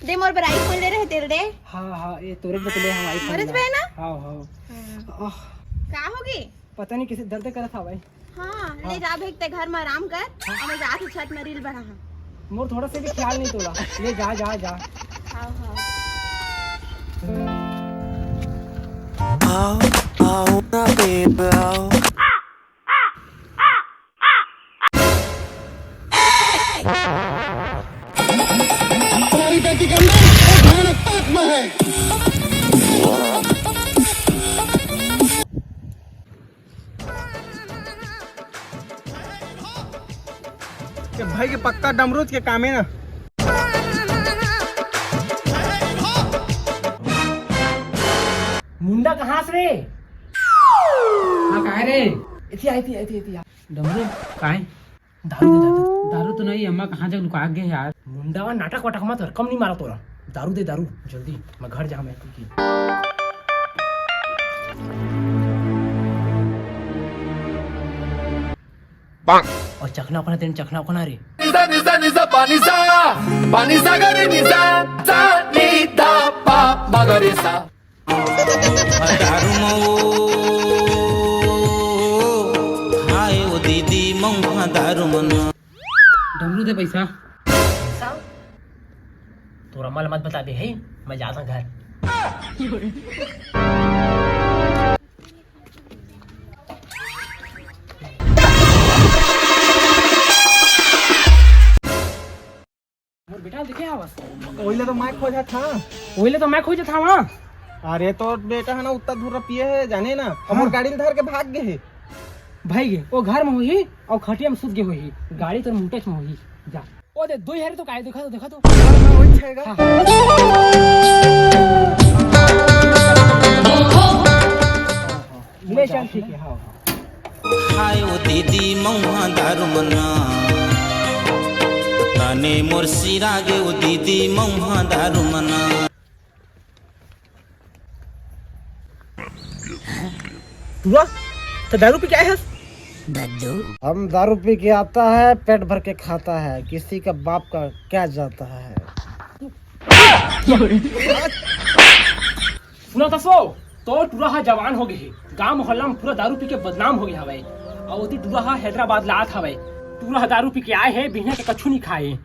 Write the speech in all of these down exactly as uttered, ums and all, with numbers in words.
दे, मोर बर iPhone ले रहे तेल दे। हाँ, हाँ, ये तोरे बदले हम iPhone मोरे ला। बे ना? हाँ, हाँ। हाँ। आह। का होगे? पता नहीं किसे दर्द करत हवय। हाँ, ले हाँ। जा भाई, ते घर में आराम कर, हाँ। और मैं जात हूँ छत में reel बना। मोर थोड़ा से भी ख्याल नहीं तोला। ले जा, जा, जा। हाँ, हाँ। आओ, आओ ना babe, आओ। तुम्हारी बेटी का नाम भयानक आत्मा है। के भाई के पक्का डमरूच के काम है ना। मुंडा कहाँ से रे? हाँ, काहे रे? इति आ, इति आ, इति आ, इति आ। डमरू, काहे? दारू दे, दारू। दारू तो नहीं, अम्मा कहाँ जग लुका गे यार। मुंडा वा नाटक वाटक मत कर, कम नहीं मारा तोरा। दारू दे, दारू, जल्दी, मैं घर जा, मैं की। और चखना उखना तेन, चखना उखना रे। निजा, निजा, निजा, पानी सा, पानी सा, गरी निजा, सा, नी, दा, पा, मा, गरी सा। दारू मऊ, हाय ओ दीदी, मऊ हा दारू मना। डमरू दे पैसा। तोर अम्मा ल मत बता दे, है? मैं जाता घर। मोर बेटा देखे हवस? ओइला तो मैं खोजत हंव। ओइला तो मैं खोजत हंव। अरे, तोर बेटा हे ना, उत्ता धुर्रा पिए हे, जाने ना, हाँ। मोर गाड़ी ल धर के भाग गे हे। भाई गे, वो घर में होही, अउ खटिया में सुत गे होही। गाड़ी तोर मुंडेच में होही। जा। ओ दे, दो हरे तो काय देखा तो, देखा तो। हाँ, हाँ, वही छेगा। हाँ। ले चल, ठीक है, हाँ, हाँ। हाय ओ दीदी मऊ हा दारू मना, तने मोर सिरा गे ओ दीदी मऊ हा दारू मना। टुरा, तो दारू पी के आए हस? हम दारू पी के आता है, पेट भर के खाता है, किसी का बाप का क्या जाता है। सुना तसो, तोर टुरा हा जवान हो गे हे, गांव मोहल्ला में पूरा दारू पी के बदनाम हो गे हवय। अउ ओती टुरा हा हैदराबाद लात हवय। टुरा हा दारू पी के आए हे, बिहनिया के कछु नहीं खाए।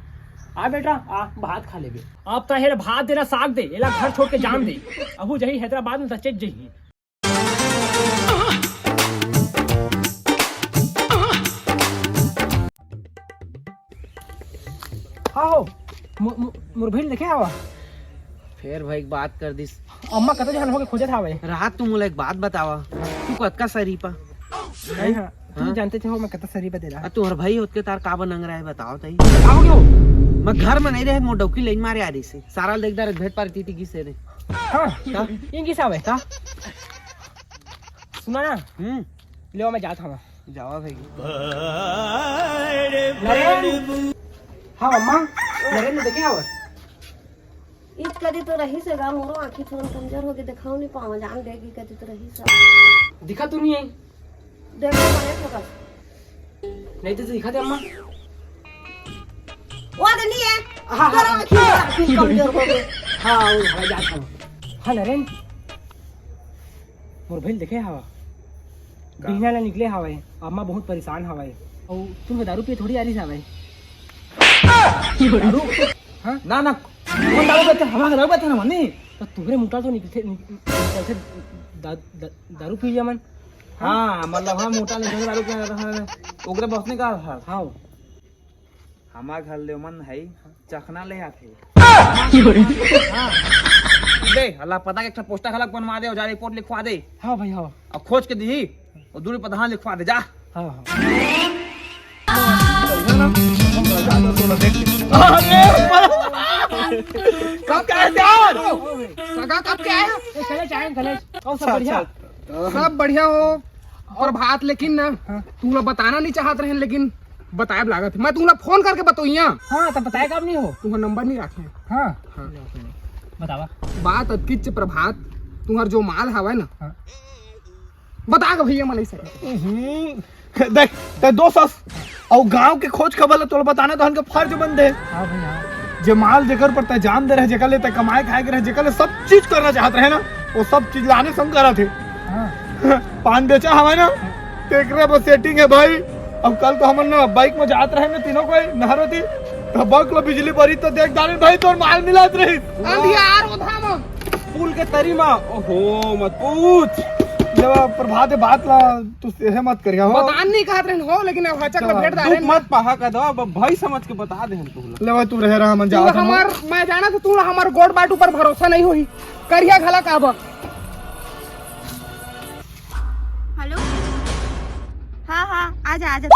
आ बेटा, आ भात खा लेबे। अब त हेला भात देना साग दे, एला घर छोड़ के जान दे। अहू जही हैदराबाद में त चेत जही। हाँ हो, मु-, मु-, मोर भइल देखे हवा। फेर भाई एक बात कर दिस। अम्मा कतका झन होके खोजत हावय। रात तू मोला एक बात बतावा, तू कतका सरीपा? नहीं हाँ, तू हाँ? जानते थे हो मैं कतका सरीपा तेला। आ, तोहर भाई होत के तार का बनंग रहा है बताओ तई। का हो गयो? मैं घर में नहीं रहे, मोर डौकी लेन मारे आ रही से। सारा ल देख दार भेंट पार टीटी गिसे रे। हाँ, का? इन गिस आवे। का? सुना ना। हम्म। ले मैं जात हूँ। जावा भाई। नरेन। हाँ अम्मा, नरेन देखे हवस? इत कदी तो रही से गा, मोरो आँखी थोड़ा कमजोर हो गए, दिखाओ नहीं पावा, जान देगी कदी तो रही से। दिखा तू नहीं है। देखो बने फोकस। नहीं तो दिखा दे अम्मा। वो तो नहीं है। हाँ, हाँ, तोरा हाँ। आँखी, आँखी कमजोर हो गए। हाँ, वो हवा जात हूँ। हाँ नरेन, मोर भइल देखे हवा। का? बिहनिया ला निकले हवय, अम्मा बहुत परेशान हवय। अउ तुम दारू पिए थोड़ी आ रही हवय। दारू? हाँ? ना, ना, कौन दारू पीते? हमारा दारू पीते ना मनी। तो तुम्हारे मुंह तो निकलते, निकलते दा-, दा-, दारू पी लिया मन। हाँ, मतलब हम मोटा नहीं दारू पीना था, ओकरे बस नहीं कहा था। हाँ। हमार घर ले मन है, चखना ले आथे। हाँ। दे, अल्लाह पता के एक ठो पोस्टर घलक बनवा दे, और जा रिपोर्ट लिखवा दे। हाँ भाई, हाँ। और खोज के दी, और दूरी प्रधान लिखवा दे, जा। हाँ, हाँ। अरे, कब क्या है यार? सगा कब क्या है? ए, चले जाए, चले। और सब अच्छा, बढ़िया? अच्छा। सब बढ़िया हो, प्रभात, लेकिन ना, हाँ। तू लोग बताना नहीं चाहत रहे, लेकिन बताए लागत है। मैं तुमला फोन करके बतोइया। हाँ, तो बताए कब नहीं हो? तुम्हारा नंबर नहीं रखे। हाँ। हाँ। बतावा। बात अतकिच प्रभात, तुम्हार जो माल हवा ना, हाँ। बता के भैया, मला इसे। हम्म, देख, ते दोस्त अस, अउ गांव के खोज खबर ला तोला बताना तो हमके फर्ज बनथे। हाँ भाई, हाँ। जे माल जेकर पर तैं जान दे रहे, जेकर ले तैं कमाए खाए के रहे, जेकर ले सब चीज करना चाहत रहे ना, वो सब चीज लाने संग करत हे। हाँ। पान बेचा हवय ना, तेकरे बस सेटिंग है भाई। अब कल तो हमन ना बाइक में जात रहे ना तीनों कोई नहर होती, तो बक लो बिजली बरी तो देख डाले भाई, तोर माल मिलात रही। अंधियार होत हवय। पुल के तरी मा, ओहो, मत पूछ। लेवा प्रभात बात ला, तू सेहे मत करिया हो। बतान नहीं कहत रहन हो, लेकिन अब हचक ला भेंट डारे दुख मत पहा का दवा, अब भाई समझ के बता दे हम तोला। लेवा तू रहे रहा, मन तू जावत हमार, मैं जाना तो तू हमार गोड़ बाट ऊपर भरोसा नहीं होही। करिया घला काबर। हेलो, हाँ हाँ, आ जा, आ जा।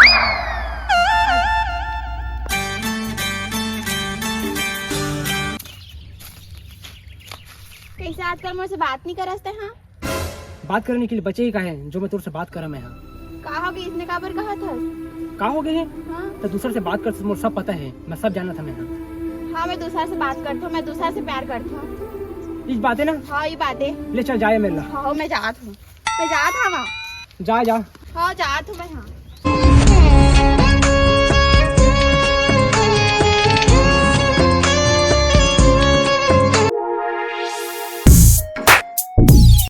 कैसे आजकल मुझसे बात नहीं करस तैं, हाँ? बात करने के लिए बचे ही का है, जो मैं तुझसे बात करा मैं, हाँ। का हो गई, इसने काबर कहा था? का हो गई है? हाँ। तो दूसरे से बात कर, मोर सब पता है, मैं सब जाना था मैं, हाँ। हाँ, मैं दूसरा से बात करता हूँ, मैं दूसरा से प्यार करता हूँ। इस बात है ना? हाँ, ये बात है। ले चल, जाए मेरे ला। हाँ, मैं जात हूँ, मैं जात हूँ वहाँ। जा, जा। हाँ, जात हूँ मैं, हाँ।